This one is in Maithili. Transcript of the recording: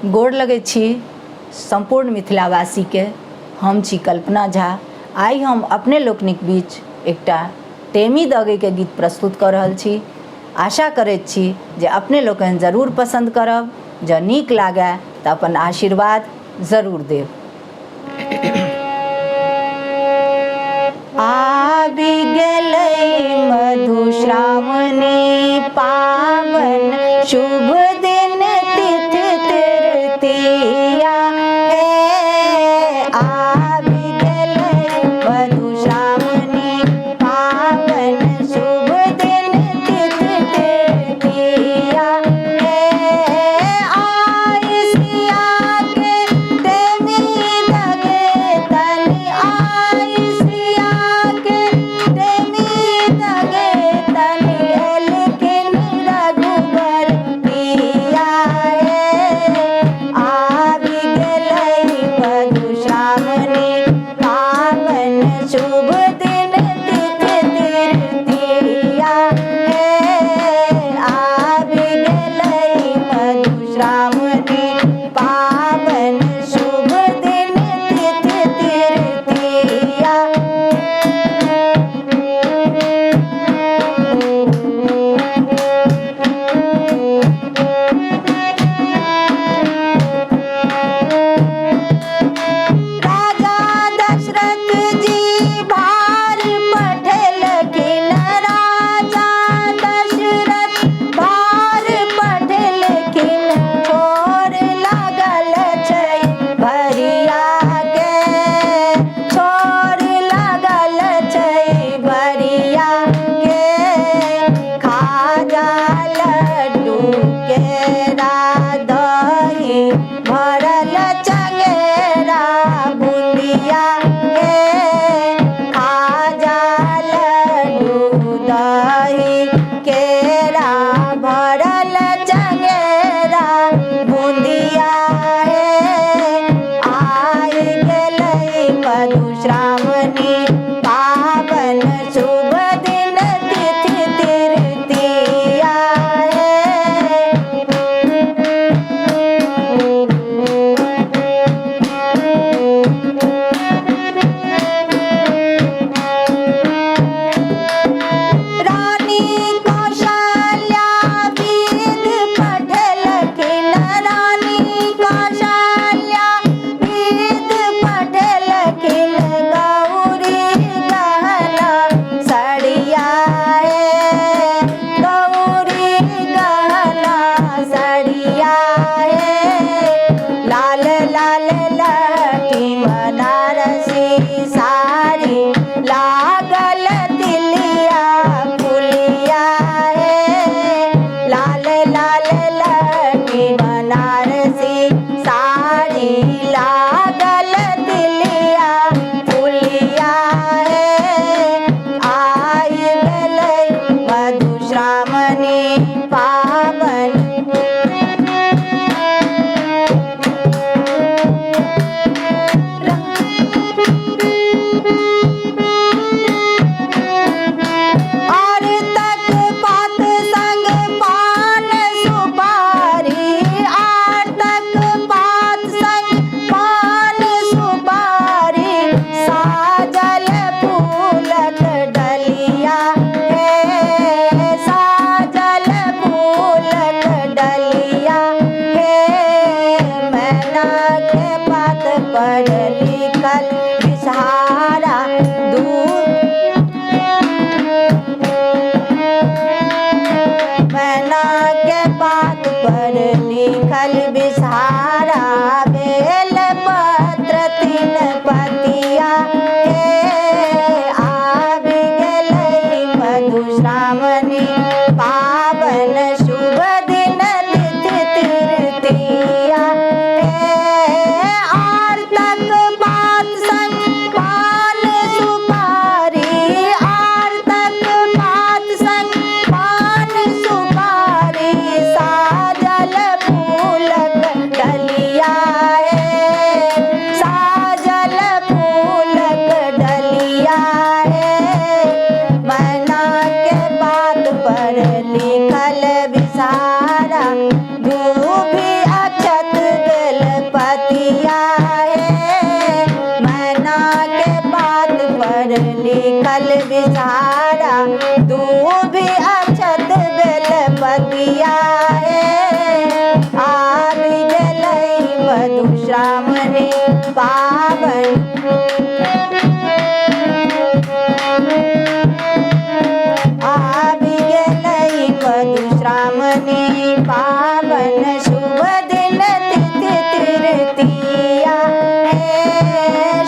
गोर लगै छी सम्पूर्ण मिथिलावासीके। हम छी कल्पना झा। आइ हम अपने लोकनिक बीच एकटा टेमी दगैके गीत प्रस्तुत कऽ रहल छी। आशा करैत छी जे अपने लोकनि जरूर पसन्द करब। जँ नीक लागए तऽ अपन आशीर्वाद जरूर देब। आबि गेलै मधुश्रावणी पावन शुभ दिन तिथि तृतीया हे। आबि गेलै मधुश्रावणी पावन शुभ दिन तिथि तृतीया हे। आइ सिया के टेमी दगे तनि, आइ सिया के टेमी दगे तनि, एलखिन रघुबर पिया हे। आबि गेलै मधुश्रावणी पावन शुभ दिन तिथि तृतीया हे। आबि गेलै मधुश्रावणी पावन शुभ दिन तिथि तृतीया। राजा दशरथ जी भार पठेलखिन, राजा दशरथ भार पठेलखिन, छोर लागल छै भरिया के, छोर लागल छै भरिया के। खाजा लड्डू केरा दही भरल चंगेरा बुंदिया हे। खाजा लड्डू दही केरा भरल चंगेरा बुंदिया हे। आइ गेलै मधुश्रावणी पावन शुभ दिन तिथि तृतीया हे। रानी कौशल्या विध पठेलखिन, रानी कौशल्या विध पठेलखिन, गौरी गहना सड़िया हे, गौरी गहना सड़िया हे। लाल लाल लहठी बनारसी साड़ी लागल तिलिया फुलिया हे। लाल लाल लहठी बनारसी साड़ी लागल तिलिया फुलिया हे। आइ गेलै मधुश्रावणी पावन। और तक पात संग पान सुपारी, आर तक पात संग पान सुपारी, साजल फूलक डलिया हे, साजल फूलक डलिया हे। मैना के पात पर लिखल विषहारा दूर, मैना के पात पर लिखल विषहारा, बेल पत्र तीन पतिया हे। आबि गेलै मधुश्रावणी पावन शुभ दिन तिथि तृतीया हे। आर तक पात संग पान सुपारी, आर तक पात संग पान सुपारी, साजल फूलक रे।